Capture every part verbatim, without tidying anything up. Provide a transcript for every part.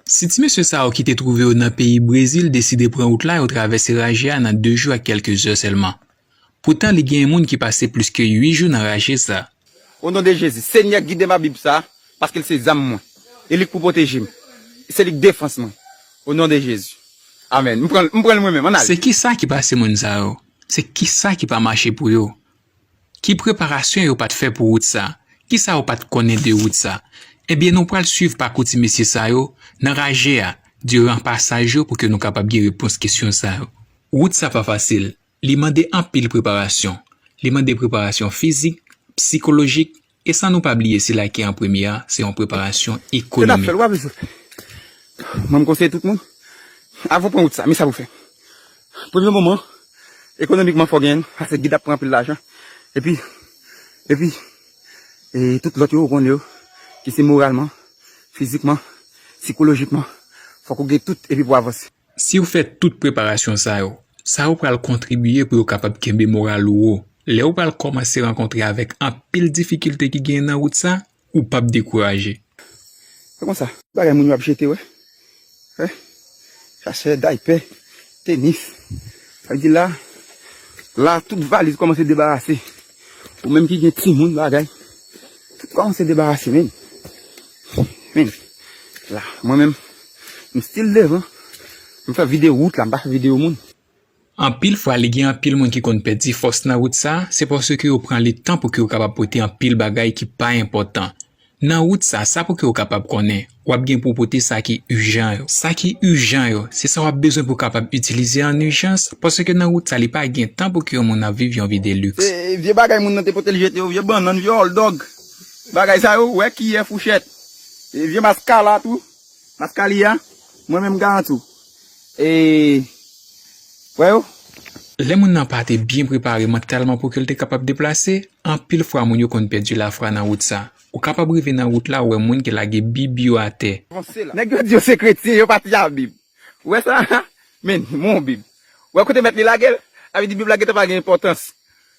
Si ti mesye sa yo ki te twouve yo nan peyi Brezil deside pran wout la, yo travèse raje a nan de jou ak kèlke zè sèlman. Poutan, li genyen moun ki pase plis ke uit jou nan raje sa. O non de Jezi, Senyè, gide m a Bib sa, paske l se zam mwen. E li k pou pwoteje m. Se li k defans mwen. O non de Jezi. Amèn. M pran, m pran l mwen menm, ann ale. Se kisa ki pase moun sa yo? Se kisa ki pa mache pou yo? Ki preparasyon yo pa t fè pou wout sa? Kisa yo pa t konnen de wout sa? Ebyen, nou pral swiv pakou ti mesye sa yo nan raje a, diran pasaj yo, pou ke nou kapab gen repons kesyon sa yo. Wout sa pa fasil. Li mande anpil preparasyon. Li mande preparasyon fizik, sikolojik, e san nou pa bliye sila ki an premye a, se yon preparasyon ekonomik. Mwen, m konseye tout moun, avan w pran wout sa, men sa pou w fè. Premye moman, ekonomikman, fò w genyen l, paske gid ap pran anpil lajan. Epi, epi, e tout lòt yo, ou konnen yo, ki se moralman, fizikman, sikolojikman, fòk ou gen tout epi pou w avanse. Si w fè tout preparasyon sa yo, sa yo pral kontribiye pou yo kapab kenbe moral ou wo. Lè ou pral kòmanse rankontre avèk anpil difikilte ki genyen nan wout sa, ou p ap dekouraje. Se konsa, bagay moun yo ap jete, wè. Wè. Chachè, daypè, tenis. Sa vle di la, la, tout valiz kòmanse debarase. Ou menm ki gen timoun, bagay, tout kòmanse debarase, men. Men. La, mwen menm, m still devan. M fè videyo wout la, m pa fè videyo moun. Anpil fwa, li gen anpil moun ki konn pèdi fòs nan wout sa, se paske yo pran letan pou ke yo kapab pote anpil bagay ki pa enpòtan. Nan wout sa, sa pou ke yo kapab konnen, w ap gen pou w pote sa ki ijan yo. Sa ki ijan yo, se sa w ap bezwen pou w kapab itilize an ijans, paske nan wout sa, li pa gen tan pou ke yon moun ap viv yon vi de liks. Se vye bagay moun nan te pote l jete yo, vye bannann, vye hòldòg. Bagay sa yo, wè, kiyè, fouchèt. E vye maskala tou. Maskali a, mwen menm m garanti w. E, wè yo. Lè moun nan pa te byen prepare mantalman pou ke l te kapab deplase, anpil fwa moun yo konn pèdi lafwa nan wout sa. Ou kapab rive nan wout la, ou wè moun ki lage Bib yo atè. Nèg yo di yo se kretyen, yo pa t li a Bib. Ou wè sa? Men, mon Bib. Ou wè kote mèt li lage l? Sa vle di Bib la gentan pa gen enpòtans.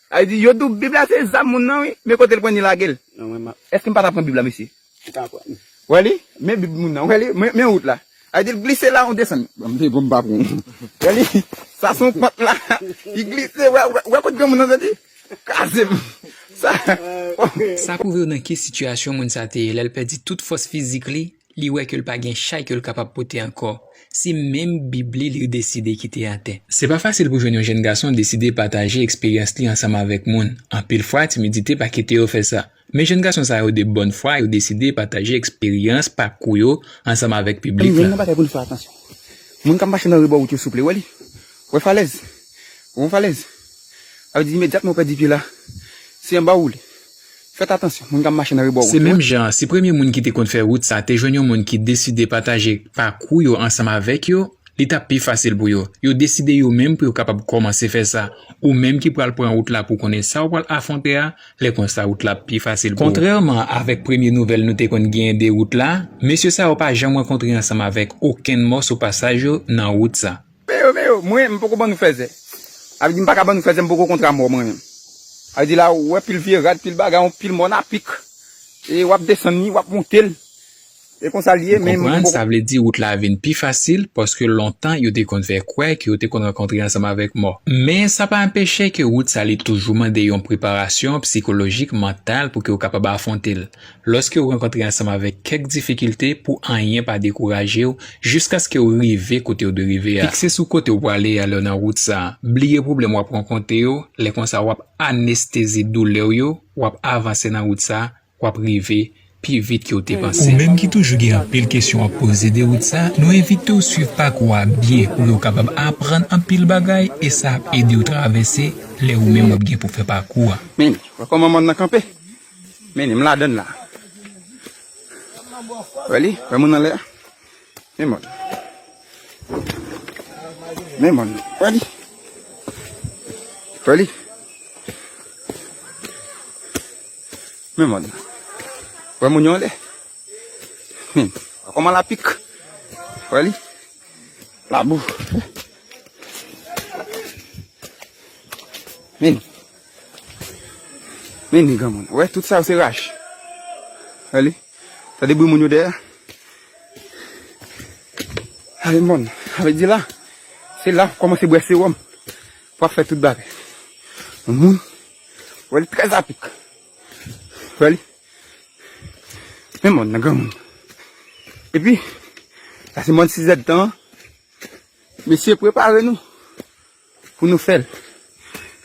Sa vle di, yo di w Bib la se zam moun nan, wi. Men kote l pran li lage l? Non, mwen, ma- Èske m pa ta pran Bib la, mesye? Ou ka pran. Wè li? Men Bib moun nan. Wè li? Men, men wout la. Sa vle di l glise la, ou desann. Bon, m te bon, m pa pran. Wè li? Sa se yon pant la. Li glise, wè, wè, wè kote granmoun nan soti? Kraze m. Sa. Sa pwouve w nan ki sitiyasyon moun sa te ye lè l pèdi tout fòs fizik li, li wè ke l pa gen chay ke l kapab pote ankò. Se menm Bib li, li deside kite atè. Se pa fasil pou jwenn yon jèn gason deside pataje eksperyans li ansanm avèk moun. Anpil fwa, timidite pa kite yo fè sa. Men jèn gason sa yo de bòn fwa, yo deside pataje eksperyans, pakou yo, ansanm avèk piblik la. Gen yon bagay pou nou fè atansyon. Moun k ap mache nan rebò wout yo, souple, wè li? Wè falèz? Ou wè falèz? Sa vle di imedyatman ou pèdi pye la, se anba ou li. Fèt atansyon, moun k ap mache nan rebò wout yo. Se menm jan an, si premye moun ki te konn fè wout sa te jwenn yon moun ki deside pataje pakou yo ansanm avèk yo, li t ap pi fasil pou yo. Yo deside yo menm pou yo kapab kòmanse fè sa. Ou menm ki pral pran wout la pou konnen sa w pral afwonte a, lè konsa wout la ap pi fasil pou ou. Kontrèman avèk premye nouvèl nou te konn genyen de wout la, mesye sa yo pa janm rankontre ansanm avèk okenn mò sou pasaj yo nan wout sa. Men yo, men yo, mwen, m poko ban nou fèzè. Sa vle di, m pa ka ban nou fèzè, m poko kontra mò mwen menm. Sa vle di la, ou wè pil vye rad, pil bagay, yon pil mò nan pik. E w ap desann li, w ap monte l. E konsa l ye, men m poko. Ou konprann? Sa vle di wout la vin pi fasil, paske lontan yo te konn fè kwè ke yo te konn rankontre ansanm avèk mò. Men sa pa anpeche ke wout sa li toujou mande yon preparasyon sikolojik, mantal pou ke w kapab afwonte l. Lòske w rankontre ansanm avèk kèk difikilte, pou anyen pa dekouraje w, jiskaske w rive kote w dwe rive a. Fikse sou kote w prale a lè w nan wout sa a. Bliye pwoblèm w ap rankontre yo, lè konsa w ap anestezi doulè w yo, w ap avanse nan wout sa a, w ap rive pi vit ke w te panse. Ou menm ki toujou gen anpil kesyon w ap poze de wout sa, nou envite w swiv pakou a byen pou ke w kapab aprann anpil bagay e sa ap ede w travèse lè ou menm w ap gen pou fè pakou a. Men, wè kòman mòn nan kanpe? Men, m ladann la. Wè li? Wè moun anlè a? Men mòn. Men mòn. Wè li? Wè li? Men mòn. Wè moun yo anlè? Men, wè kòman l ap pik? Wè li? Labou. Men. Men li granmoun. Wè, tout sa yo se raj. Wè li? Tande bri moun yo dèyè. Ay, mòn. Sa vle di la, se la w kòmanse bwè sewòm pou w ap fè tout bagay. Yon moun, wè li trè apik. Wè li. Men mòn nan granmoun. Epi, sa se mòn sis èdtan an. Mesye, prepare nou pou nou fè l.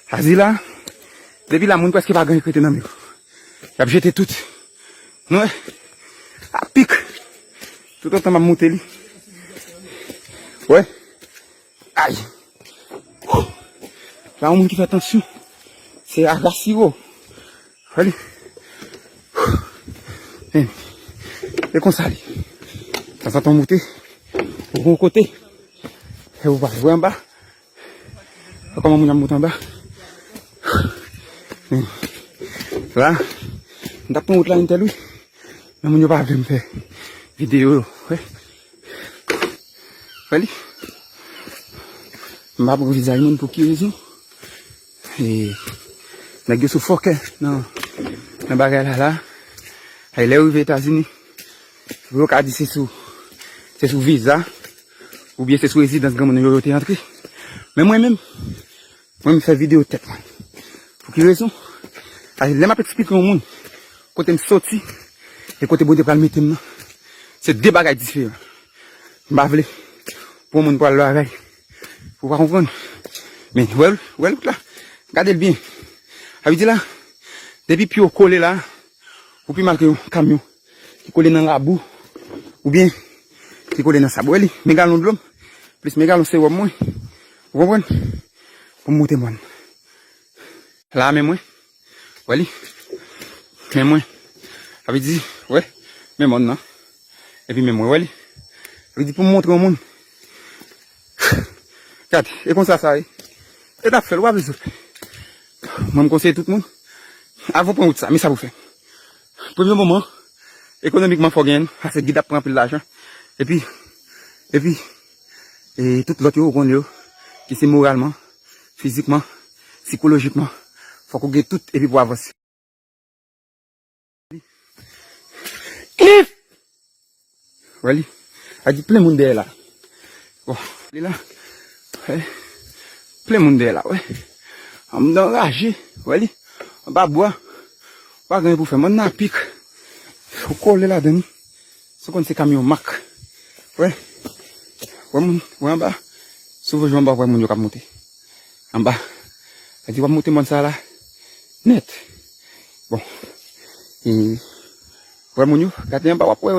Sa di la, depi la, moun prèske pa gen anyen k rete nan men yo. Y ap jete tout. Nou wè, apik. Toutotan m ap moute li. Wè. Ay. La, yon moun ki fè tansyon. Se Agasiro. Wè li. Men, e konsa li. Tanzantan w moute, ou gon kote, e ou pa vwe anba. Kòman moun ap moute anba. Men, la, m t ap pran wout la entèl wi. Men moun yo pa vle m fè videyo yo. Wè. Wè li. M pa pran vizaj moun pou ki rezon. E, nèg yo sou fòkè nan, nan bagay la la. E lè yo rive Etazini, yo ka di se sou, se sou viza, oubyen se sou rezidans granmoun yo, yo te antre. Men mwen menm, mwen m fè videyo tèt mwen. Pou ki rezon? Paske lè m ap eksplike yon moun kote m soti e kote Bondye pral mete m nan, se de bagay diferan. M pa vle pou yon moun pral lagay. Ou pa konprann? Men, wè l, wè l wout la. Gade l byen. Sa vle di la, depi pye w kole la, ou pi mal ke yon kamyon ki kole nan labou, oubyen ki kole nan sab. Wè li, men galon dlo m, plis men galon sewòm mwen. Ou konprann? Pou m moute mòn. La, men mwen. Wè li. Men mwen. Sa vle di, wè, men mòn nan. Epi men mwen, wè li. Sa vle di pou m montre yon moun. Gade, e konsa sa ye. E t ap fè l, w ap rezoud. Mwen, m konseye tout moun, avan w pran wout sa, men sa pou w fè. Premye moman, ekonomikman, fò w genyen l, paske gid ap pran anpil lajan. Epi, epi, e tout lòt yo, ou konn yo, ki se moralman, fizikman, sikolojikman, fòk ou gen tout epi pou w avanse. Klif! Wè li. A di plen moun dèyè la. Bon, li la. Wè. Plen moun dèyè la, wè. Anndan raje, wè li. Anba bwa. Pa gen pou fè. Mòn nan apik. Ou kole ladan li. Si w konn se kamyon mak. Wè. Wè moun, wè anba. Si w jwe anba, wè moun yo k ap monte. Anba. Sa di w ap monte mòn sa la. Nèt. Bon. E, wè moun yo, gade anba, w ap wè,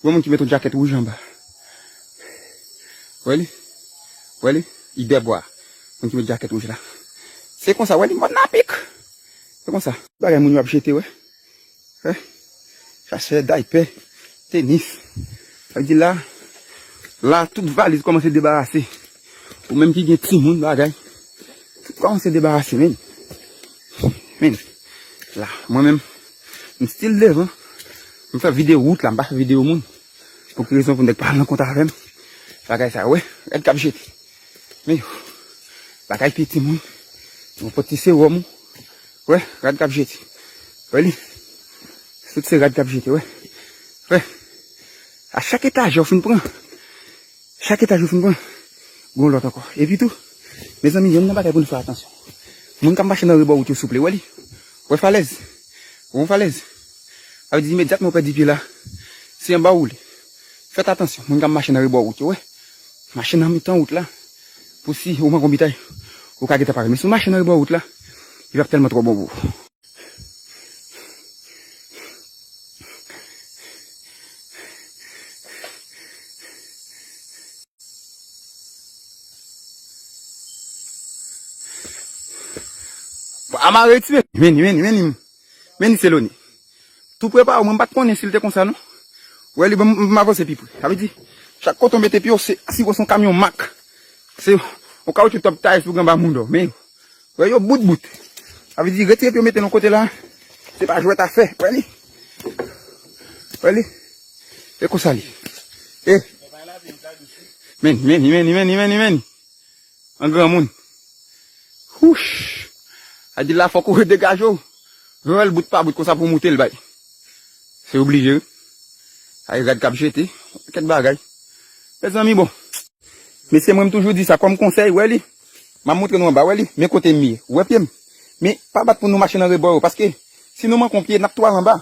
wè moun ki met yon djakèt wouj anba. Wè li? Wè li? Idèbwa. Moun ki met djakèt wouj la. Se konsa, wè li, mòn nan apik. Se konsa. Bagay moun yo ap jete, wè. Wè. Chachè, daypè, tenis. Sa vle di la, la, tout valiz kòmanse debarase. Ou menm ki gen timoun, bagay. Tout kòmanse debarase, men. Men. La, mwen menm, m still devan. M fè videyo wout la, m pa fè videyo moun. Pou ki rezon pou nèg pa al nan kont avè m? Bagay sa, wè, rad k ap jete. Men yo, bagay piti moun. Yon pòt ti sewòm ou. Wè, rad k ap jete. Wè li. Tout se rad k ap jete, wè. Wè. A chak etaj ou fin pran. Chak etaj ou fin pran. Gon lòt ankò. Epi tou, mezanmi, youn nan bagay pou nou fè atansyon. Moun k ap mache nan rebò wout yo, souple, wè li. Wè falèz. Wè yon falèz. Sa vle di imedyatman ou pèdi pye la, se anba ou li. Fèt atansyon, moun k ap mache nan rebò wout yo, wè. Mache nan mitan wout la. Pou si ou manke yon bitay, ou ka gentan pare. Men si w mache nan rebò wout la, li p ap tèlman twò bon pou ou. Bon, amare ti men. Men li, men li, men li. Men li se Loni. Tou prepare w, mwen m pa t konnen si l te konsa non. Wè li, bon, m, m avanse pi pre. Sa vle di, chak kote w mete pye w, se, si w se yon kamyon mak. Se yon kawotchou top ties pou granba moun do. Men, wè yo bout bout. Sa vle di, retire pye w mete l yon kote la. Se pa jwèt afè. Wè li. Wè li. E konsa li. E. Men, men, men, men, men, men, men. An granmoun. Wouch! A di la fòk ou degaje w. Rèl bout pa bout konsa pou moute l bay. Se oblije wi. Ay rad k ap jete. Kèk bagay. Mezanmi bon. Mesye, mwen, m toujou di sa kòm konsèy, wè li. M ap montre nou anba, wè li. Men kote m ye. Ou wè pye m? Men pa bat pou nou mache nan rebò yo, paske si nou manke yon pye, n ap tou al anba.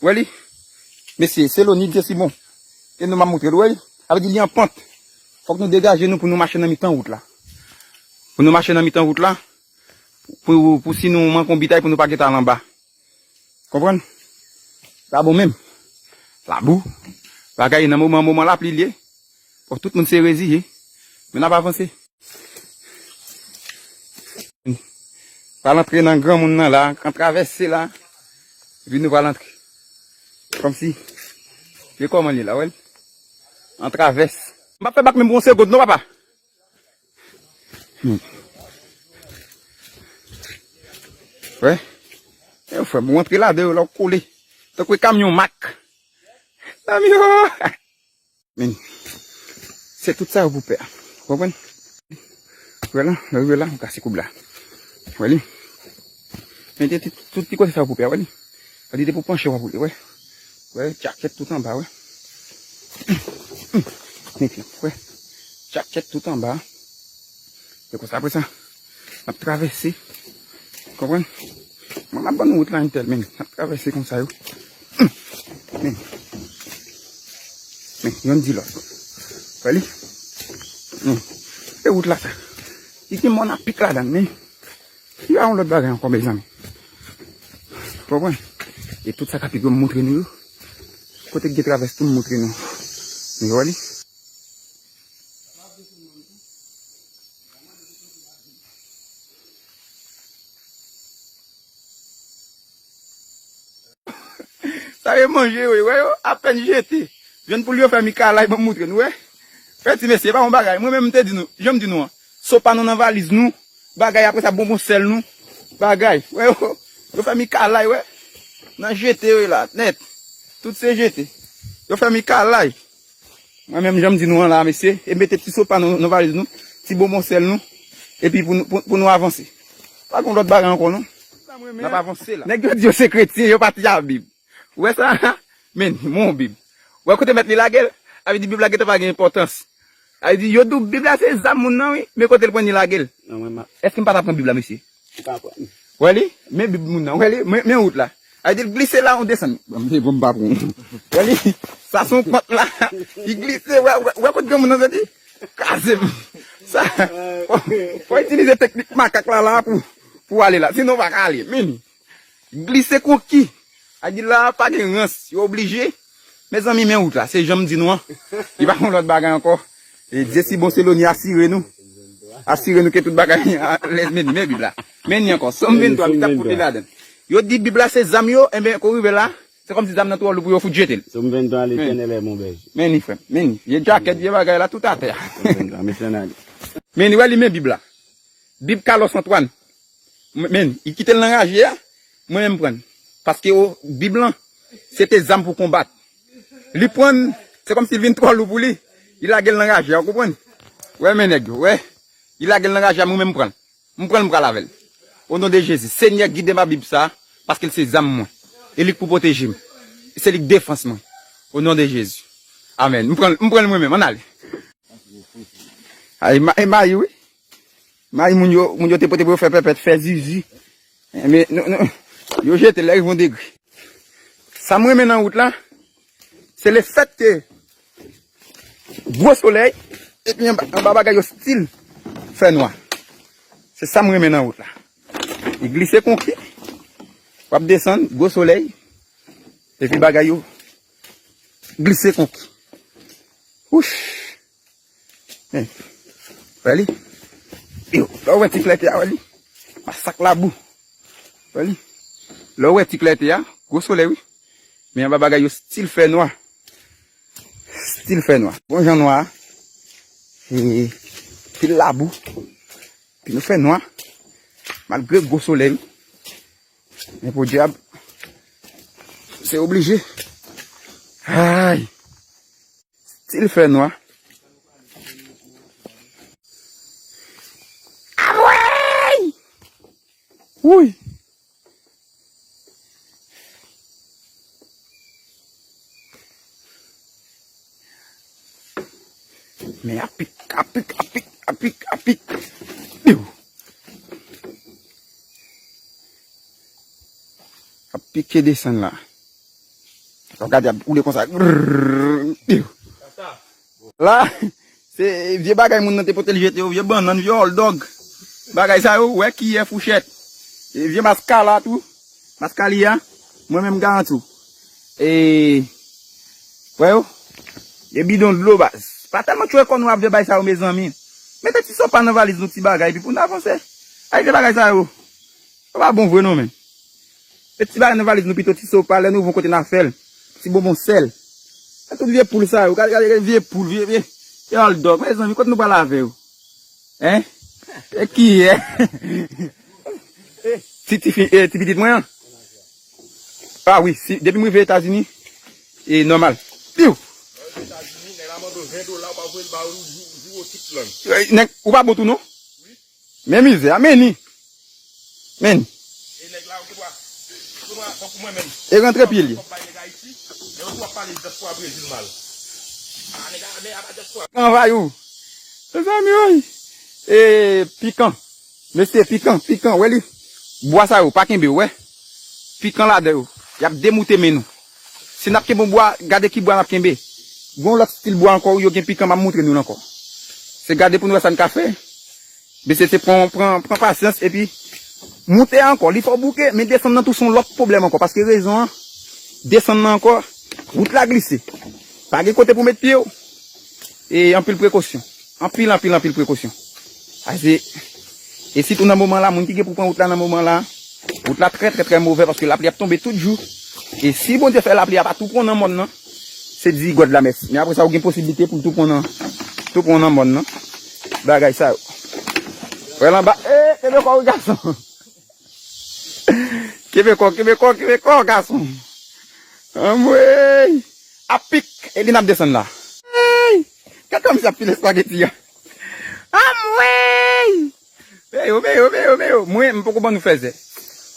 Wè li. Mesye, se loni, Dye si bon. E nou, m ap montre l, wè li. Sa vle di li an pant. Fòk nou degaje nou pou nou mache nan mitan wout la. Pou nou mache nan mitan wout la, pou, pou si nou manke yon bitay, pou nou pa gentan al anba. Konprann? Pa bon menm. Labou. Bagay nan moman, moman lapli l ye. Bon, tout moun se reziye. Men n ap avanse. Pral antre nan granmoun nan la, an travèse la. Epi nou pral antre. Kòmsi, se kòman li la, wè l? An travèse. M p ap fè bak menm pou yon segond, non, papa. Hmm. Wè. E frè m, ou antre ladan yo la, ou kole. Tankou kamyon Mak. Zanmi yo. Men, se tout sa yo pou pè a. Ou konprann? Wè la, lè w rive la, ou kase koub la. Wè li. Men te tout, tout ti kote sa yo pou pè a, wè li. Sa di te pou panche w ap woule, wè. Wè, djakèt tout anba, wè. Men, wè. Djakèt tout anba. Se konsa, apre sa, n ap travèse. Konprann? Mwen, m ap ban nou wout la entèl, men n ap travèse konsa yo. Men. Men, yonn di lòt. Wè li? Men. E wout la sa. Li gen mòn a pik ladan l, men. Li pa yon lòt bagay ankò, mezanmi. Konprann? E tout sa k ap pik yo, m montre nou yo. Kote k gen travès tou, m montre nou. Men, wè li? Sa yo manje yo, wè yo apèn jete. Jwenn poul yo fè mi kalay, ban m moutre nou, wè. Wè ti mesye, e pa yon bagay. Mwen menm m te di nou, jan m di nou an. Sopa nou nan valiz nou, bagay apre sa bonbon sèl nou, bagay. Wè yo, yo fè mi kalay, wè. Nan jete yo la, nèt. Tout se jete. Yo fè mi kalay. Mwen menm, jan m di nou an la, mesye, e mete ti sopa nou nan valiz nou, ti bonbon sèl nou, epi pou nou, pou, pou nou avanse. Pa gen lòt bagay ankò, non. N ap avanse la. Nèg yo di yo se kretyen, yo pa t a Bib. Ou wè sa? Men, men yon Bib. Ou wè kote mèt li lage l? Sa vle di Bib la gentan pa gen enpòtans. Sa vle di yo di w Bib la se zam moun nan, wi, men kote l pran li lage l? Non, mwen, ma- Èske m pa ta pran Bib la, mesye? Ou pa pran. Wè li? Men Bib moun nan. Wè li? Men, men wout la. Ay di l glise la, ou desann. Bon, m te bon, m pa pran. Wè li? Sa se yon pant la. Li glise, wè, wè, wè kot granmoun nan soti? Kraze m. Sa, fò, fò itilize teknik makak la, la, pou, pou ale la. Sinon, ou pa ka ale. Men, glise konki. Ay di la, pa gen rans. Yo oblije. Mezanmi, men wout la. Se jan m di nou an. Li pa yon lòt bagay ankò. E Dye si bon, se loni asire nou. Asire nou ke tout bagay alèz, men, men Bib la. Men ni ankò, Sòm venntwa, li t ap koute ladan. Yo di Bib la se zam yo, enben, kou rive la, se kòmsi zam nan twò lou pou yo fout jete l. Sòm venntwa, Letènèl è mon bèje. Men ni, frè m, men ni. Vye djakèt, vye bagay la, tout atè a. Sòm venntwa, mesye, n ale. Men ni, wè li, men Bib la. Bib Carlos Antoine. Men, li kite l nan raje a, mwen menm m pran l. Paske o, Bib lan, se te zam pou konbat. Li pran l, se kòmsi l vin twò lou pou li. Li lage l nan raje a, ou konprann? Wè, men nèg yo, wè. Li lage l nan raje a, mwen menm m pran l. M pran l, m pral avè l. O non de Jezi, Senyè, gide m a Bib sa, paske l se zam mwen. E li k pou pwoteje m. Se li k defans mwen. O non de Jezi. Amèn. M pran l, m pran l mwen menm, ann ale. Ay, ma-, e mayi, wi. Mayi moun yo, moun yo te pote pou yo fè pèpèt, fè zizi. Men, nou, nou, yo jete l, lè rive yon degre. Sa m renmen nan wout la, se lefèt ke gwo solèy, epi anba, anba bagay yo stil fè nwa. Se sa m renmen nan wout la. Li glise konki, w ap desann, gwo solèy, epi bagay yo glise konki. Wouch! Men, wè li? Yo, lè w wè ti klète a, wè li? Masak labou. Wè li? Lè w wè ti klète a, gwo solèy, wi. Men anba bagay yo stil fè nwa. Stil fè nwa. Bon jan nwa. E pil labou. Pi nou fè nwa. Malgre gwo solèy, wi. Men podyab, se oblije. Ay! Stil fè nwa. Abwèy! Wouy! Men apik, apik, apik, apik, apik. Piw. Ap pike desann la. W ap gade ap woule konsa. Grrrr. Piw. La, se vye bagay moun nan te pote l jete yo, vye bannann, vye hòldòg. Bagay sa yo, wè kiyè fouchèt. E vye maskala tou. Maskali a, mwen menm m garanti w. E, wè yo, e bidon dlo baz. Pa tèlman tchwe kò nou ap vye bay sa yo, mezanmi. Mete ti sopa nan valiz nou, ti bagay, epi pou n avanse. Ay vye bagay sa yo. Sa pa bon vre non, men. Mete ti bagay nan valiz nou pito, ti sopa, lè nou von kote n a fè l. Ti bonbon sèl. E tout vye poul sa yo, gade, gade, gade vye poul, vye, vye, vye hòldòg. Mezanmi, kote nou pral avè yo? Hein? E kiyè? Ti, ti fi, e, ti pitit mwen an? Ah wi, si, depi m rive Etazini, e nòmal. Piw! Etazini, nèg la mande w ven dola, w pa voye l ba ou, jou, jou ou tout lang. E, nèg, ou pa bon tou non? Men mizè a, men ni. Men ni. E nèg la, ou gen dwa, ou gen dwa, tankou mwen menm. E rantre pye li. Kòb bay nèg Ayiti, men ou ap pale dyaspora Brezil mal. Ah, nèg a, nèg a pa dyaspora. Anvay ou. Mezanmi, wi. E pikan. Mesye, pikan, pikan, wè li. Bwa sa yo, pa kenbe, wè. Pikan ladan yo. Y ap demoute men nou. Si n ap kenbe yon bwa, gade ki bwa n ap kenbe. Gon lòt stil bwa ankò, yo gen pikan, m ap moutre nou l ankò. Se gade pou n wè sa n ka fè. Mesye, se pran, pran, pran pasyans, epi moute ankò. Li fè w bouke, men desann nan tou se yon lòt pwoblèm ankò. Paske rezon an, desann nan ankò, wout la glise. Pa gen kote pou met pye w. E anpil prekosyon. Anpil, anpil, anpil prekosyon. Ase, e sitou nan moman la, moun ki gen pou pran wout la nan moman la, wout la trè, trè, trè move paske lapli ap tonbe tout jou. E si Bondye fè lapli a pa tou pran nan mòn nan, se di God la mèsi. Men apre sa, ou gen posiblite pou l tou pran nan, tou pran nan mòn nan. Bagay sa yo. Wè l anba. E, kenbe kò w, gason. Kenbe kò, kenbe kò, kenbe kò, gason. Anmwey! Apik! E li n ap desann la. Ey! Gad kòman misye ap file espageti a. Anmwey! Men yo, men yo, men yo, men yo. Mwen, m poko ban nou fèzè.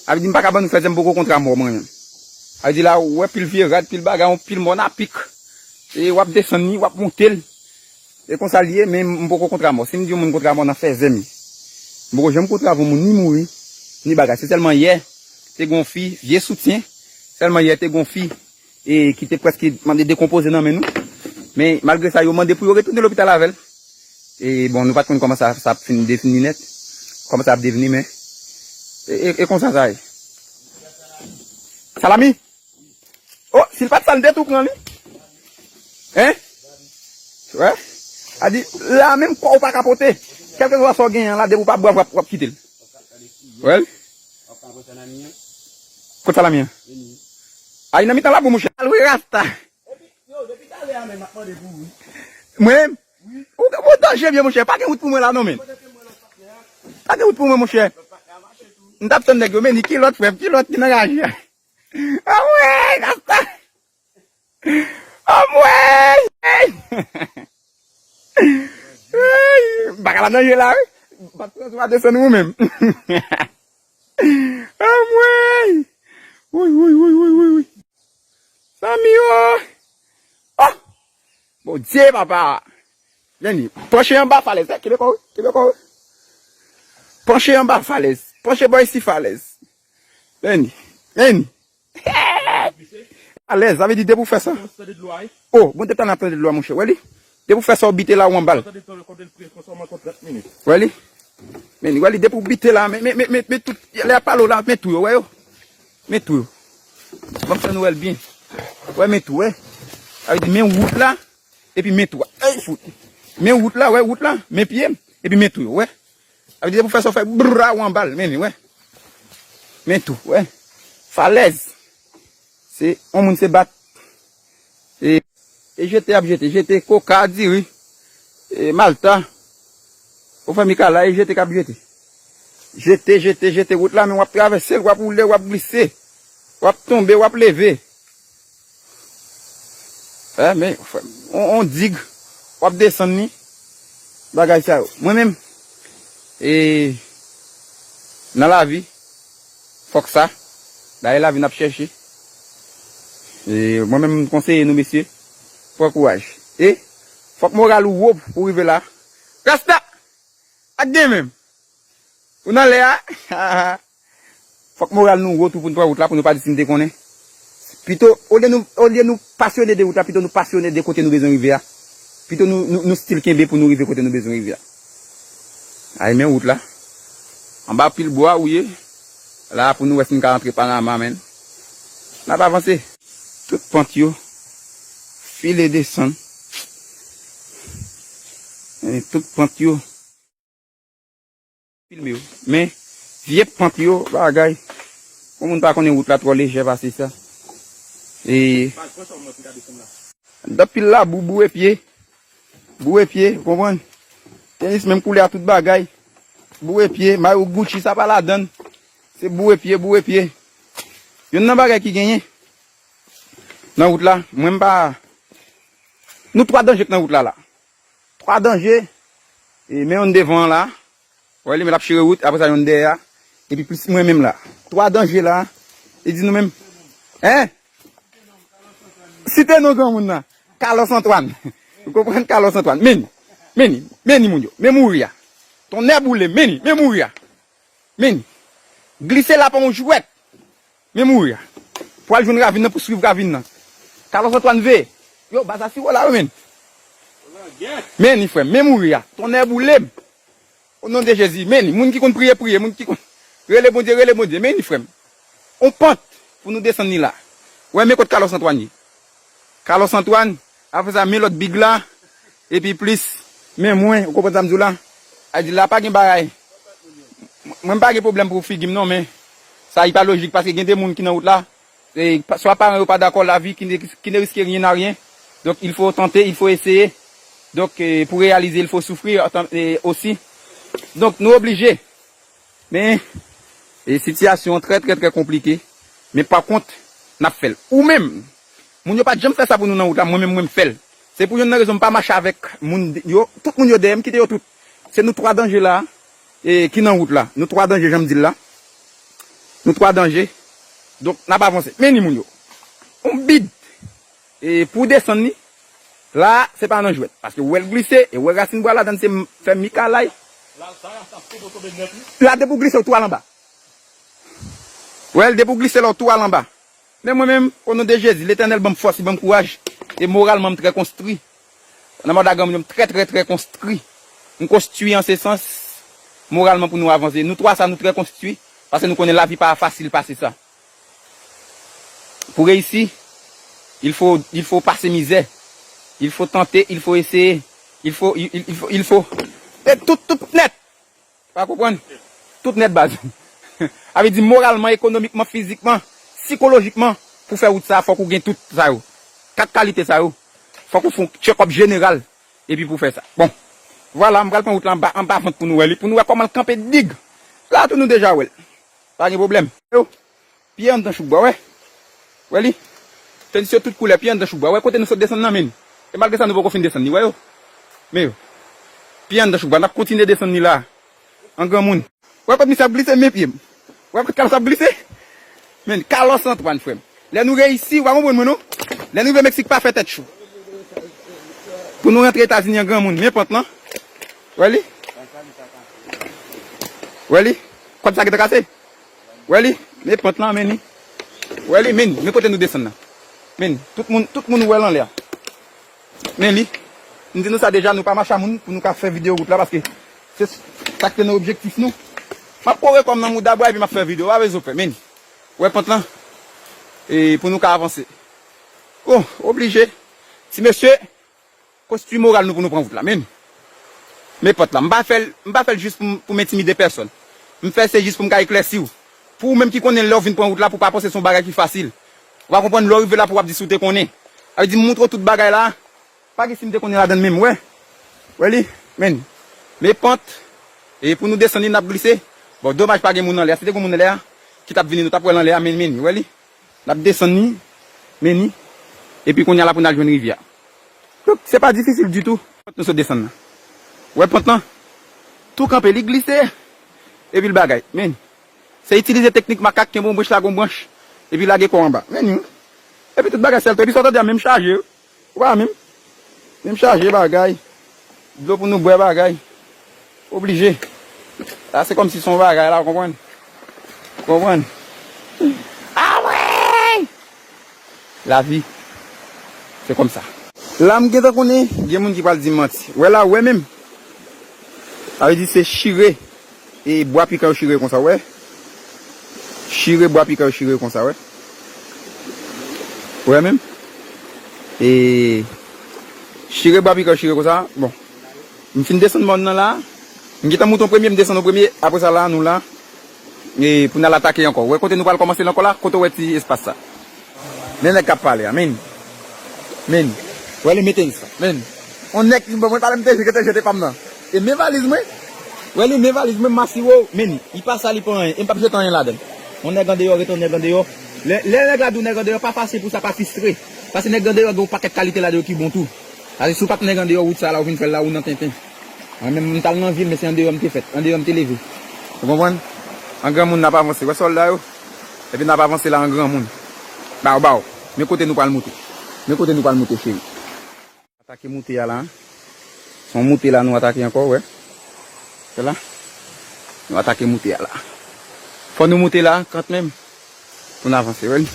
Sa vle di m pa ka ban nou fèzè, m poko kontra mò mwen menm. Sa vle di la, ou wè pil vye rad, pil bagay, yon pil mòn apik. E w ap desann li, w ap monte l. E konsa l ye, men m poko kontra mò. Si m di yon moun kontra mò nan fèzè m ye. M poko janm kontra avè yon moun ni mouri, ni bagay. Se sèlman yè, te gon fi, vye soutyen. Sèlman yè, te gon fi, e, ki te prèske mande dekonpoze nan men nou. Men, malgre sa, yo mande pou yo retounen lopital avè l. E, bon, nou pa t konn kòman sa, sa ap fin devni nèt. Kòman sa ap devni, men. E, e, e konsa sa ye. Salami? Oh, si l pa t sal, m te tou pran li. Hein? Wè? A di, la menm kò ou pa ka pote. Kèlkeswa sa w genyen an la, depi w pa bwè, w ap, w ap kite l. Wè l? Kot salami an? Ay, nan mitan labou, monchè. Al wi, Rasta. Mwen menm? Ou, ou danje byen, monchè. Pa gen wout pou mwen la, non, men. Pa gen wout pou mwen, monchè. M t ap tann nèg yo, men ni kilòt, frè m, kilòt ki nan raje a. Anmwey, Rasta! Anmwey! Ey! M pa ka la nan je la, wi. M ap pran sou a desann ou menm. Anmwey! Woy, woy, woy, woy, woy, woy. Zanmi yo! Oh! Bondye, papa! Vini, panche anba falèz, eh, kenbe kò w, kenbe kò w. Panche anba falèz, panche bò isi falèz. Vini, vini. Alèz, sa vle di depi w fè sa. Oh, bon, depi talè n ap tande dlo a, monchè. Wè li? Depi w fè sa, w bite la, ou anba l. Wè li? Men, wè li, depi w bite la, men, men, men, men, men tout, lè y ap pale w la, men tou yo, wè yo? Men tou yo. Ban m fè nou wè l byen. Wè, men tou, wè. Sa vle di, men wout la, epi men tou a. Ey, fout. Men wout la, wè, wout la, men pye m, epi men tou yo, wè. Sa vle di, depi w fè sa, w fè brrr, ou anba l, men li, wè. Men tou, wè. Falèz. Se, yon moun se bat. E, e jete, y ap jete. Jete koka, diri, e malta. Ou fè mikala, e jete k ap jete. Jete, jete, jete. Wout la, men w ap travèse l, w ap woule, w ap glise. W ap tonbe, w ap leve. Eh, men, frè m, on, on dig, w ap desann li, bagay sa yo. Mwen menm, e, nan lavi, fòk sa, dayè lavi n ap chèche. E, mwen menm, m konseye nou, mesye, pran kouraj. E, Fòk moral ou wo pou rive la. Rasta! Ak gen menm. Ou nan lè a. Fòk moral nou wo tou pou n pran wout la, pou nou pa di si n te konnen. Pito, olye nou, olye nou pasyone de wout la, pito nou pasyone de kote nou bezwen rive a. Pito nou, nou, nou still kenbe pou nou rive kote nou bezwen rive a. Ay, men wout la. Anba pil bwa ou ye. La pou nou wè si n ka rantre Panama, menn. N ap avanse. Tout pant yo file desann. E tout pant yo filme yo. Men, vye pant yo, bagay. Yon moun pa konnen wout la twò lejè pase sa. E, anpil labou, boure pye. Boure pye, ou konprann? Tenis menm koulè a tout bagay. Boure pye, mayo Gucci, sa pa ladann. Se boure pye, boure pye. Youn nan bagay ki genyen nan wout la, mwen m pa, nou twa danje k nan wout la la. Twa danje. E men yon devan an la. Wè li, men l ap chire wout, apre sa yon dèyè a. Epi plis mwen menm la. Twa danje la. E di nou menm. Hein? Site non granmoun nan. Carlos Antoine. Ou konprann Carlos Antoine? Men ni. Men ni. Men ni moun yo. Men mouri a. Tonnè boule. Men ni. Men mouri a. Men ni. Glise la pa yon jwèt. Men mouri a. Pou al jwenn ravin nan, pou swiv ravin nan. Carlos Antoine veye. Yo, baz la si wo la, wi, men. Men ni, frè m. Men mouri a. Tonnè boule m. O non de Jezi. Men ni. Moun ki konn priye, priye. Moun ki konn rele Bondye, rele Bondye. Men ni, frè m. On pant pou nou desann li la. Wè, men kot Carlos Antoine ye. Carlos Antoine, apre sa, men lòt big la, epi plis, men mwen, ou konprann sa m di w la? A di la, pa gen bagay. Mwen, m pa gen pwoblèm pou figi m non, men sa, li pa lojik, paske gen de moun ki nan wout la, e, pa- swa paran yo pa dakò, lavi qui ne, qui ne risque rien n'a rien. Donc, il faut tenter, il faut essayer. Donc, euh, pour réaliser, il faut souffrir autant- euh, aussi. Donc, nou oblije. Men, e sitiyasyon an trè, trè, trè konplike. Men pa kont, n ap fè l. Ou menm, moun yo pa t janm fè sa pou nou nan wout la, mwen menm, mwen m fè l. Se pou youn nan rezon m pa mache avèk moun yo, tout moun yo dèyè m, kite yo tout. Se nou twa danje la, e, ki nan wout la. Nou twa danje, jan m di l la. Nou twa danje. Donk, n ap avanse. Men ni moun yo. On bid. E pou desann li, la, se pa nan jwèt. Paske ou wè l glise, e ou wè rasin bwa ladann se m- fè mikalay. La, depi w glise, ou tou al anba. Ou wè l, depi w glise la, ou tou al anba. Men mwen menm, o non de Jezi, Letènèl ban m fòs, li ban m kouraj. E moralman, m trè konstwi. Nan mòd a granmoun yo, m trè, trè, trè konstwi. M konstwi an se sans, moralman pou nou avanse. Nou twa sa, nou trè konstwi. Paske nou konnen lavi pa fasil pase sa. Pou reyisi, il faut, il faut pase mizè. Il faut tenter, il faut essayer. Il faut, il, il, il faut, il faut. E tout, tout nèt. Pa konprann? Tout nèt baz. A vle di moralman, ekonomikman, fizikman, sikolojikman, pou fè wout sa, fòk ou gen tout sa yo. Kat kalite sa yo. Fòk ou fè yon check-up jeneral. Epi pou fè sa. Bon. Vwala, m pral pran wout la anba, anba vant pou nou wè li. Pou nou wè kòman l kanpe dig. La tou nou deja wè l. Pa gen pwoblèm. Yo. Pye anndan chouk bwa, wè. Wè li? Tenis yo tout koulè, pye anndan chouk bwa. Wè kote nou sot desann nan, men. E malgre sa, nou poko fin desann li, wè yo? Men yo. Pye anndan chouk bwa, n ap kontinye desann li la. An granmoun. Wè kot misye ap glise, men pye m. Wè kot Carlos ap glise. Men, Carlos Antoine, frè m. Lè nou reyisi, ou pa konprann mwen, non? Lè nou rive Meksik, pa fè tèt cho. Pou nou rantre Etazini an granmoun, men pant lan. Wè li? Wè li? Kòd sa gentan kase? Wè li? Men pant lan, men li. Wè li, men li. Men kote nou desann nan. Men li. Tout moun, tout moun wè l anlè a. Men li. M di nou sa deja, nou pa mache a moun pou nou ka fè videyo wout la, paske se sa ki te nan objektif nou. M ap kore kò m nan mouda bwa epi m ap fè videyo. Pa bezwen pè, men li. Wè pant lan. E pou nou ka avanse. Bon, oblije. Ti mesye, konstwi moral nou pou nou pran wout la, men. Men pant la. M pa fè l, m pa fè l jis pou m, pou m entimide pèsòn. M fè se jis pou m ka eklèsi w. Pou ou menm ki konnen lè w vin pran wout la, pou w pa panse se yon bagay ki fasil. Ou pa konprann lè w rive la pou w ap di si w te konnen. Sa vle di m montre w tout bagay la. Pa gen si m te konnen ladann menm, wè. Wè li, men. Men pant. E pou nou desann li, n ap glise. Bon, domaj pa gen moun anlè a. Si te gen moun anlè a, ki t ap vini, nou t ap wè l anlè a, men, men, wè li. N ap desann li, men ni. Epi kounye a la pou n al jwenn rivyè a. Donk, se pa difisil ditou. Pant nou sot desann nan. Wè pant lan? Tou kanpe, li glise. Epi l bagay. Men. Se itilize teknik makak, kenbe yon branch, lage yon branch. Epi lage kò w anba. Men ni. Epi tout bagay sèl tou. Epi sa w tande a menm chaje. Ou pa menm. Menm chaje bagay. Dlo pou nou bwè bagay. Oblije. La se kòmsi se yon bagay la, ou konprann? Ou konprann? Awi! Lavi, se kòmsa. La m gentan konnen, gen moun ki pral di m manti. Wè la, wè menm. Sa vle di se chire. E bwa pikan yo chire konsa, wè. Chire bwa pikan yo chire konsa, wè. Wè menm. E chire bwa pikan yo chire konsa, bon. M fin desann mòn nan la. M gentan moute yon premye, m desann yon premye. Apre sa la, nou la. E pou n al atake ankò. Wè kote nou pral kòmanse la ankò la, kote w wè ti espas sa. Men nèg k ap pale a, men. Men. Wè li mete sa, men. On nèg ki bon, mwen pale m te jete, jete pa m nan. E men valiz mwen. Wè li men valiz mwen, masiwo, men. Li pa sa, li pa anyen. E m p ap jete anyen ladan l. On nèg andeyò, ret on nèg andeyò. Lè, lè nèg la di w nèg andeyò, pa fache pou sa, pa fistre. Paske nèg andeyò gen yon pakèt kalite ladan yo ki bon tou. Paske si w pa t nèg andeyò, wout sa la, ou vin fè l la, ou nan tenten. Mwen menm, m t al nan vil, men se andeyò m te fèt, andeyò m te leve. Ou konprann? An granmoun n ap avanse. Wè sòlda yo? Epi n ap avanse la an granmoun. Baw, baw. Men kote nou pral moute. Men kote nou pral moute, cheri. Atake moute a la. Se yon moute la nou atake ankò, wè. Se la. Nou atake moute a la. Fò nou moute la, kanmenm. Pou n avanse, wè l.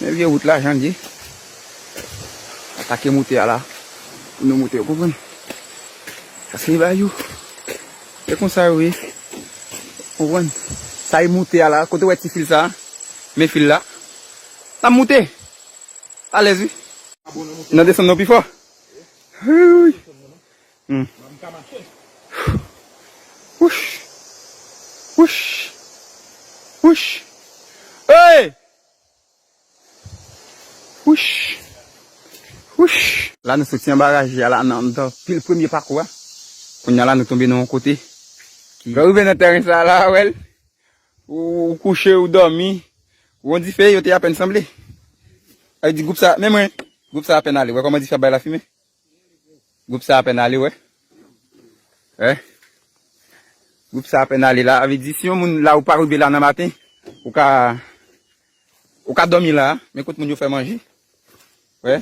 Men vye wout la, jan l ye. Atake moute a la. Pou nou moute, ou konprann? Paske ba yo. Se konsa yo ye. Konprann? Sa e moute a la. Kote w wè ti fil sa? Men fil la. N ap moute. Alèz, wi. N a desann non pi fò. Wi, wi. Hmm. Wouch! Wouch! Wouch! Hey! Wouch! Wouch! La nou soti anba raje a la nan, nan pil premye pakou a. Kounye a la nou tonbe nan yon kote. Lè w rive nan tèren sa la, wè l. Ou, ou kouche, ou dòmi. Ou yon dife, yo te apèn sanble. Sa vle di gwoup sa, men mwen, gwoup sa apèn ale. Wè kòman dife ap bay lafimen? Gwoup sa apèn ale, wè. Wè. Gwoup sa apèn ale la. Sa vle di, si yon moun la ou pa rive la nan maten, ou ka, ou ka dòmi la. Men kot moun yo fè manje. Wè.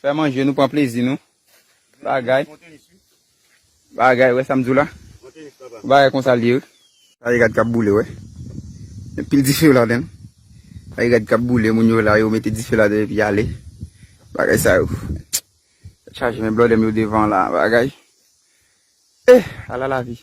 Fè manje, nou pran plezi nou. Bagay. Bagay, wè sa m di w la. Bagay konsa l ye, wi. Sa e rad k ap boule, wè. Gen pil dife yo ladan l. Sa e rad k ap boule, moun yo la, yo mete dife ladan epi y ale. Bagay sa yo. Tèt chaje, men blòdè m yo devan la, bagay. Eh, ala lavi.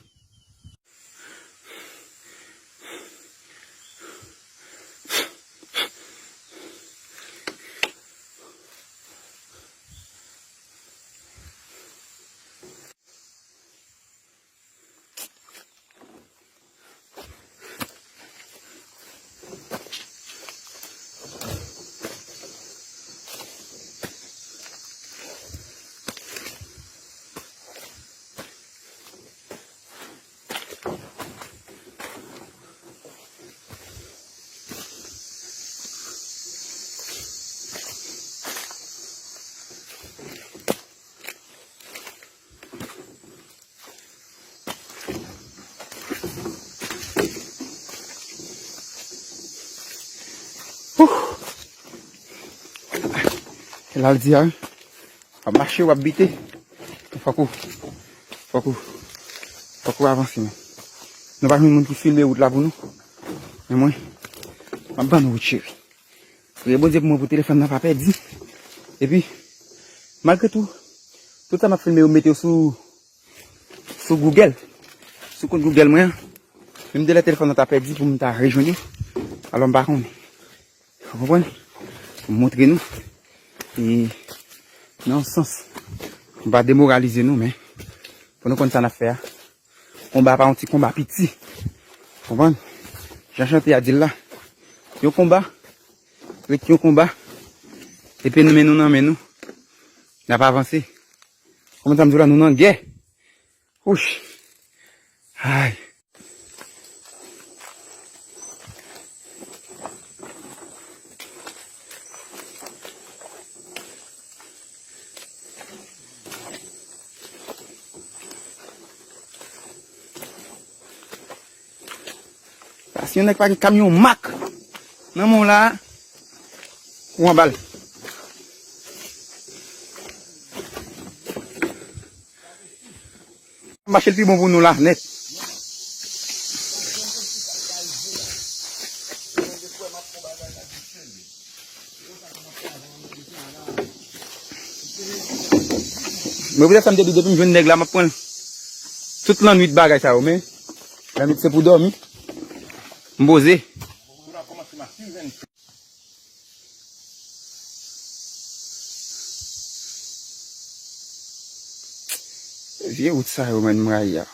Ouh. E la l di a, wi. W ap mache, w ap bite. Fòk ou, fòk ou, fòk ou avanse, men. Nou pa jwenn moun ki filme wout la pou nou. Men mwen, m ap ban nou wout, cheri. Priye Bondye pou mwen pou telefòn nan pa pèdi. Epi, malgre tou, tout sa m ap filme yo, m mete yo sou, sou Google. Sou kont Google mwen an. Menm de lè telefòn nan ta pèdi pou m ta rejwenn yo. Alò, m pa konnen. Ou konprann? Pou m montre nou. E, nan yon sans, m pa demoralize nou, men pou nou konn sa n ap fè a. Konba pa yon ti konba piti. Konprann? Jan chante a di l la. Yon konba, ret yon konba. Epi nou men nou nan men nou. N ap avanse. Kòman sa m di w la, nou nan gè. Wouch. Ay. Paske yon nèg pa gen kamyon mak nan men w la, ou anba l. Mache l pi bon pou nou la, nèt. Mwen poutèt sa m te di depi m jwenn nèg la, m ap pran l tout lannwit bagay sa yo, men lannwit se pou dòmi. M poze. Vye wout sa yo, menm, m rayi a.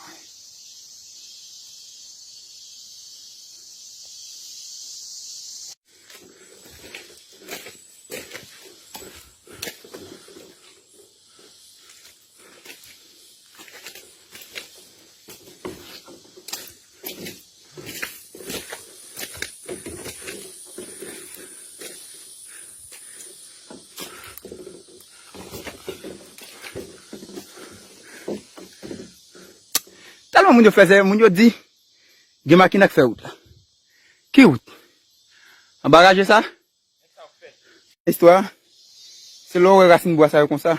Tèlman moun yo fè zè, moun yo di, gen makina k fè wout la. Ki wout? Anba raje sa? Istwa, se lè w wè rasin bwa sa yo konsa,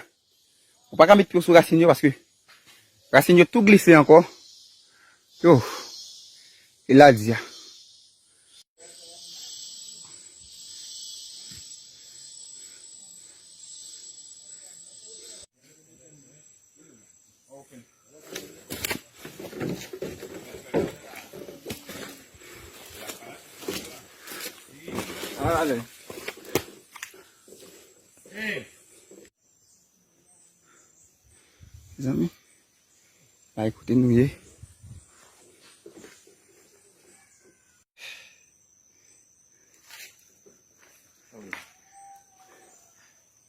ou pa ka met pye w sou rasin yo paske rasin yo tou glise ankò. Yo, e la di a. Ale. Mezanmi, bay kote nou ye.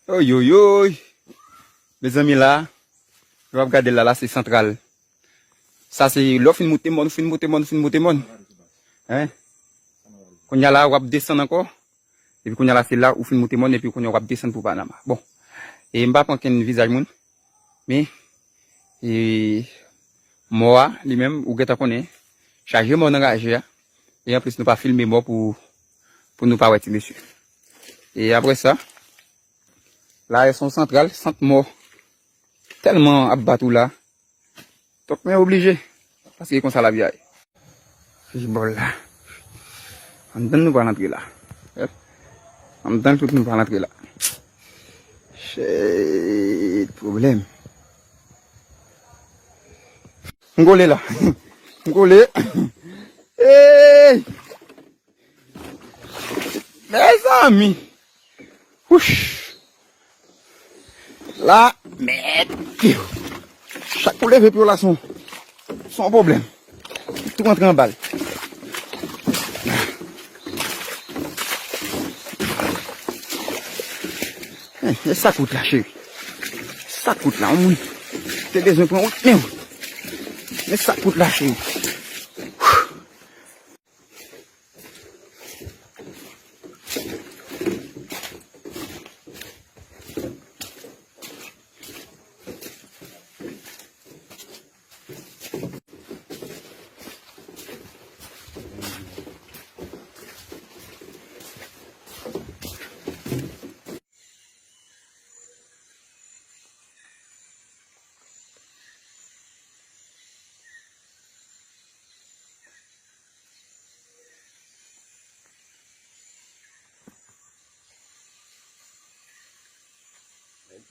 Oyoyoy. Mezanmi, la, nou ap gade la, la se Santral. Sa se lè w fin moute mòn, ou fin moute mòn, ou fin moute mòn. Hein? Kounye a la, w ap desann ankò. Epi kounye a la, se la ou fin moute mòn, epi kounye a w ap desann pou Panama. Bon, e m pa pran kenn vizaj moun, men, e, mò a, li menm, ou gentan konnen, chaje mò nan raje a. E anplis, nou pa filme mò pou, pou nou pa wè ti mesye. E apre sa, la, se yon Santral, sant mò. Tèlman ap bat ou la. Donk, men oblije. Paske e konsa lavi a ye. Fich bòl la. Anndan nou pral antre la. Anndan tout nou pral antre la. Shit, pwoblèm. M kole la. M kole. Hey! Mezanmi! Wouch! La, mèt pye w. Chak ou leve pye w la, se yon, se yon pwoblèm. Tou antre anba l. Men, men sa k wout la, cheri. Sa k wout la, yon moun te bezwen pran wout, men wout. Men sa k wout la, cheri.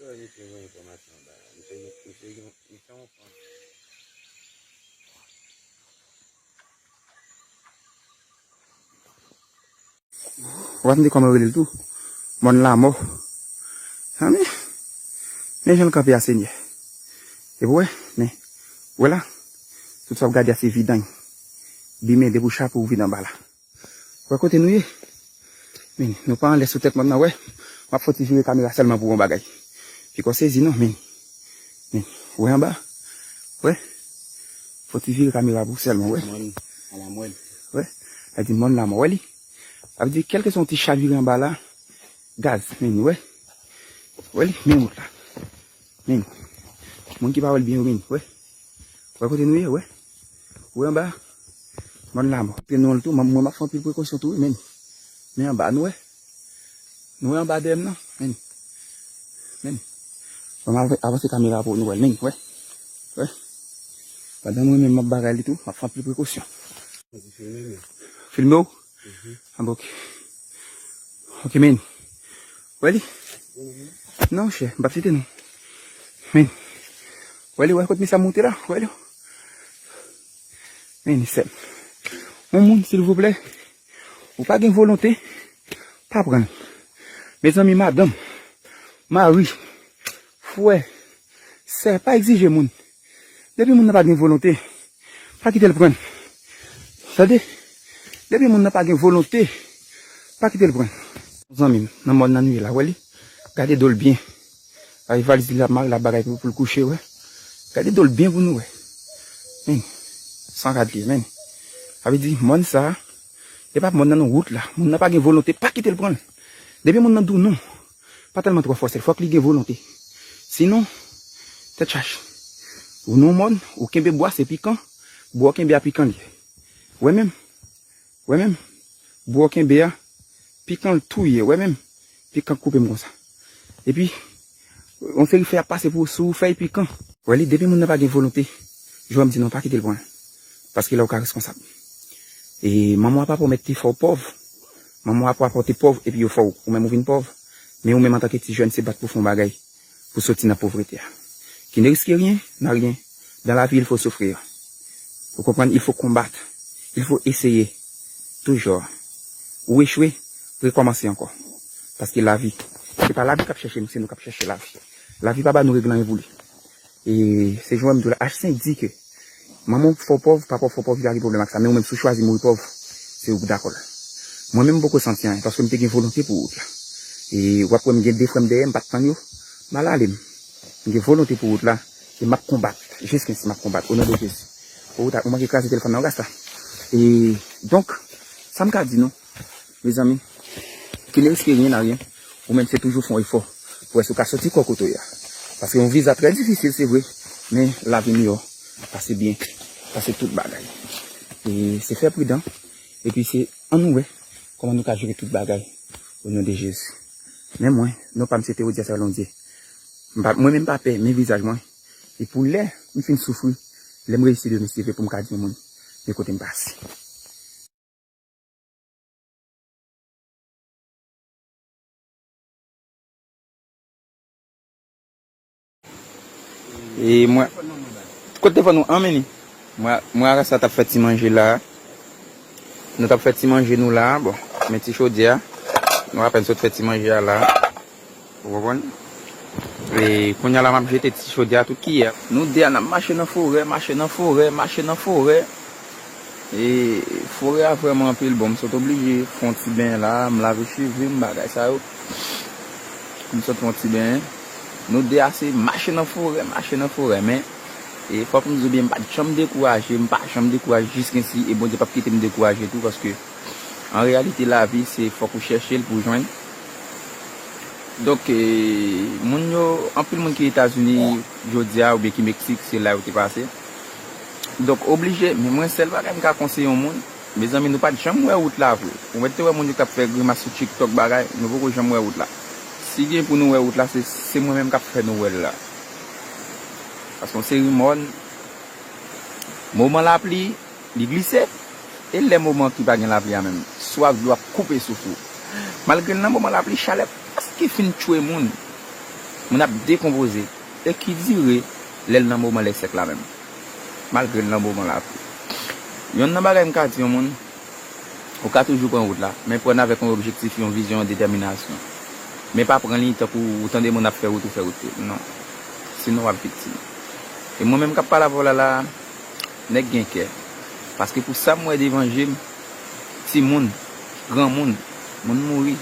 Nèg yo mete yon enfòmasyon anba la. Misye, misye, misye yon fanm. Ou pa tande kòman yo rele l tou? Mòn Lamò. Zanmi, men jan l kanpe a, Senyè. Epi w wè, men, w wè la, tout sa w ap gade a se vidany. Bimen, depi w chape, ou vin anba la. W wè kote nou ye? Men, nou pa anlè sou tèt mòn nan, wè. M ap fè yon ti vire kamera sèlman pou w wè yon bagay. Piko sezi non, men. Men, w wè anba? W wè? Fè yon ti vire kamera pou w sèlman, wè. Mòn Lamò. Wè? Sa di Mòn Lamò, wè li? Sa vle di, kèlkeswa yon ti chavire anba la, gaz, men, wè. Wè li, men wout la. Men. Moun ki pa wè l byen yo, men, wè. Wè kote nou ye, wè. Wè anba. Mòn Lamò. Kote nou an tou, mwen, mwen m ap fè anpil prekosyon tou, wi, men. Men anba, nou wè. Nou wè anba dèyè m nan, men. Men. Mwen m ap avanse kamera pou nou wè l, men, wè. Wè. Pandan mwen menm m ap bagay li tou, m ap fè anpil prekosyon. Filme w? Ah, bon, ok. Ok, men. Wè li? Non, chè, m p ap site non. Men. Wè li, wè kot misye ap moute la? Wè li? Men, sè m. Yon moun, silvouplè, ou pa gen volonte, pa pran l. Mezanmi, madanm, mari, frè, sè, pa egzije moun. Depi moun nan pa gen volonte, pa kite l pran l. Tande? Depi moun nan pa gen volonte, pa kite l pran l. Zanmi m, nan mòn nan nou ye la, wè li? Gade do l byen. Ay, valiz li l ap mare, l ap bagay pou, pou l kouche, wè. Gade do l byen pou nou wè. Men, san rad li ye, men. Sa vle di, mòn sa a, e pa mòn nan non, wout la. Moun nan pa gen volonte, pa kite l pran l. Depi moun nan di w non, pa tèlman twò fòse l, fòk li gen volonte. Sinon, tèt chaje. Ou nan mòn, ou kenbe bwa, se pikan, bwa w kenbe a pikan li ye. Wè menm, wè menm, bwa w kenbe a, pikan l tou ye, wè menm, pikan koupe m konsa. Epi, yon seri fèy ap pase pou sou fèy pikan. Wè li, depi moun nan pa gen volonte, jan m di non, pa kite l pran l. Paske la ou ka reskonsab. E manman w a papa w mèt te fè w pòv. Manman w a papa w te pòv, epi yo fè w, ou menm ou vin pòv. Men ou menm antanke ti jèn, se bat pou w fè yon bagay pou soti nan povrete a. Qui ne risque rien, n'a rien. Dans la vie, il faut souffrir. Ou konprann? Il faut combattre. Il faut essayer. Toujours. Ou echwe, rekòmanse ankò. Paske lavi, se pa lavi k ap chèche nou, se nou k ap chèche lavi. Lavi pa ba nou regle anyen pou li. E se jan m di w la, H senk di ke manman w fè w pòv, papa w fè w pòv, li pa gen pwoblèm ak sa. Men ou menm, si w chwazi mouri pòv, se ou k dakò l. Mwen menm, m poko santi anyen, paske m te gen volonte pou wout la. E w ap wè m gen de frè m dèyè m, m pa t tann yo, m al ale m. M gen volonte pou wout la, e m ap konbat. Jiskensi m ap konbat, o non de Jezi. Ou ta, ou manke kraze telefòn nan, rasta. E, donk, sa m ka di nou, mezanmi, qui ne risque rien n'a rien. Ou menm se toujou fè yon efò pou wè si w ka soti kò kote w ye a. Paske yon viza trè difisil, se vre, men lavi miyò pase byen, pase tout bagay. E se fè pridan, epi se ann nou wè kòman nou ka jere tout bagay, o non de Jezi. Men mwen, non pa m se Theodias Alondier. M pa, mwen menm pa pè, men vizaj mwen. E pou lè m fin soufri, lè m reyisi demen, se vre pou m ka di yon moun, men kote m pase. E mwen, kote telefòn ou an, men li? Mwen, mwen ak Rasta t ap fè ti manje la. Nou t ap fè ti manje nou la. Bon, men ti chodyè a. Nou apèn sot fè ti manje a la. Ou konprann? E kounye a la, m ap jete ti chodyè a tout kiyè. Nou de a, n ap mache nan forè, mache nan forè, mache nan forè. E forè a vrèman anpil. Bon, m sot oblije fè yon ti benyen la, m lave cheve m, bagay sa yo. M sot fè yon ti benyen. Nou de a se mache nan forè, mache nan forè. Men, e fòk m di w byen, m pa t janm dekouraje, m pa janm dekouraje jiskensi, e Bondye p ap kite m dekouraje tou, paske an reyalite, lavi, se fòk ou chèche l pou w jwenn. Donk, e, moun yo, anpil moun ki Etazini jodi a, oubyen ki Meksik, se la yo te pase. Donk, oblije, men mwen, sèl bagay m ka konseye yon moun, mezanmi, nou pa t janm wè wout la vre. Ou mèt te wè moun yo k ap fè grimas sou TikTok bagay, nou poko janm wè wout la. Si gen pou nou wè wout la, se, se mwen menm k ap fè nou wè l la. Paske yon seri mòn, moman lapli, li glise, e lè moman ki pa gen lapli a menm, swaf dlo ap koupe souf ou. Malgre l nan moman lapli, chalè prèske fin tchwe moun. Moun ap dekonpoze. E ki dire lè l nan moman lè sèk la menm. Malgre l nan moman lapli. Yonn nan bagay m ka di yon moun, ou ka toujou pran wout la, men pran l avèk yon objektif, yon vizyon, yon detèminasyon. Men pa pran li tankou ou tande moun ap fè wout, ou fè wout tou. Non. Sinon, w ap viktim. E mwen menm k ap pale avè w la, la, nèg gen kè. Paske pou sa m wè devan je m, timoun, granmoun, moun mouri.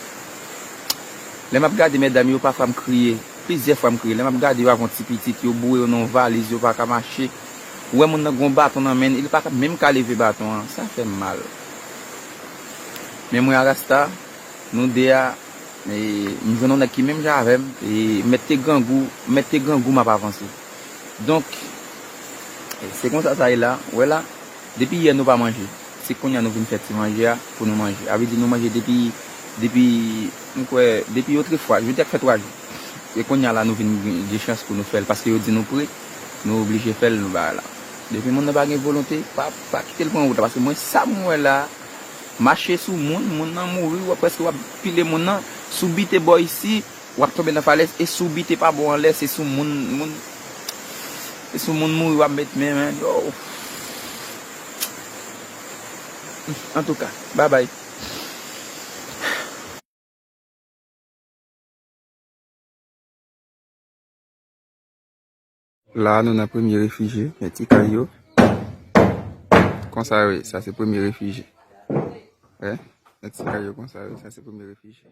Lè m ap gade medam yo, pafwa m kriye. Plizyè fwa m kriye. Lè m ap gade yo avè yon ti pitit, yo boure yo nan yon valiz, yo pa ka mache. Ou wè moun nan gen yon baton nan men l, li pa ka menm ka leve baton an. Sa fè m mal. Men mwen ak Rasta, nou de a, e, m jwenn yon nèg ki menm jan avè m, e, mèt te grangou, mèt te grangou, m ap avanse. Donk, e, se konsa sa ye la. Ou wè la, depi yè nou pa manje. Se kounye a nou vin fè ti manje a pou nou manje. A vle di nou manje depi, depi, m kwè, depi otrefwa, jodi a k fè twa jou. E kounye a la nou vin gen chans pou nou fè l, paske yo di nou pre, nou oblije fè l, nou bagay la. Depi moun nan pa gen volonte, pa, pa kite l pran wout la. Paske mwen, sa mwen wè la, mache sou moun, moun nan mouri, w ap prèske w ap pile moun nan. Si w bite bò isi, w ap tonbe nan falèz. E si w bite pa bò anlè, se sou moun, moun, se sou moun mouri w ap met men, men. Yo. Antouka, babay. La, nou nan premye refijye, men ti kay yo. Konsa yo ye, sa se premye refijye. Wè, men ti kay yo konsa yo ye, sa se premye refijye.